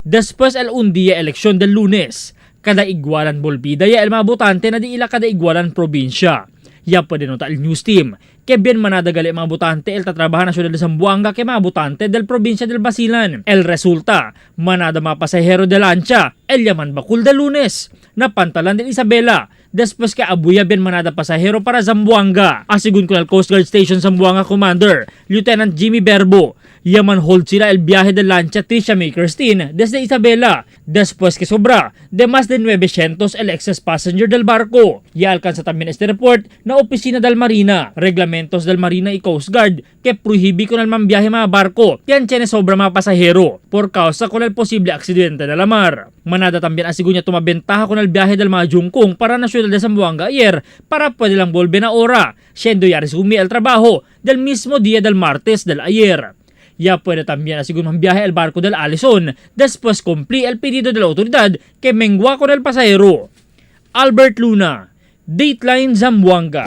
Después el un día elección del Lunes, kada igualan bolbida ya el mga botante na di ila kada igualan probinsya. Ya pwede nota el news team, que bien manadagali mga botante el tatrabaha na syudad de Zamboanga que mga botante del probinsya del Basilan. El resulta, manada mga pasahero de lancha, el yaman bakul del Lunes, na pantalan del Isabela, después que abuya bien manada pasahero para Zamboanga. Asigun con el Coast Guard Station Zamboanga Commander, Lieutenant Jimmy Berbo, yaman hold sila el viaje de lancha Trisha May Christine desde Isabela, después que sobra de más de 900 el excess passenger del barco. Ya alcanza también este report na opisina del Marina, reglamentos del Marina y Coast Guard que prohibi con el mambiyahe mga barko, yan tiene sobra mga pasahero por causa con el posible aksidente de la mar. Manada también asigunya tumabentaha con el viaje del mga jungkong para na syudad de Zamboanga ayer para pwede lang volver na ora, siendo ya resumir el trabajo del mismo día del martes del ayer. Ya puede también asegurar un viaje el barco del Allison después cumplir el pedido de la autoridad que mengua con el pasajero. Albert Luna, Dateline Zamboanga.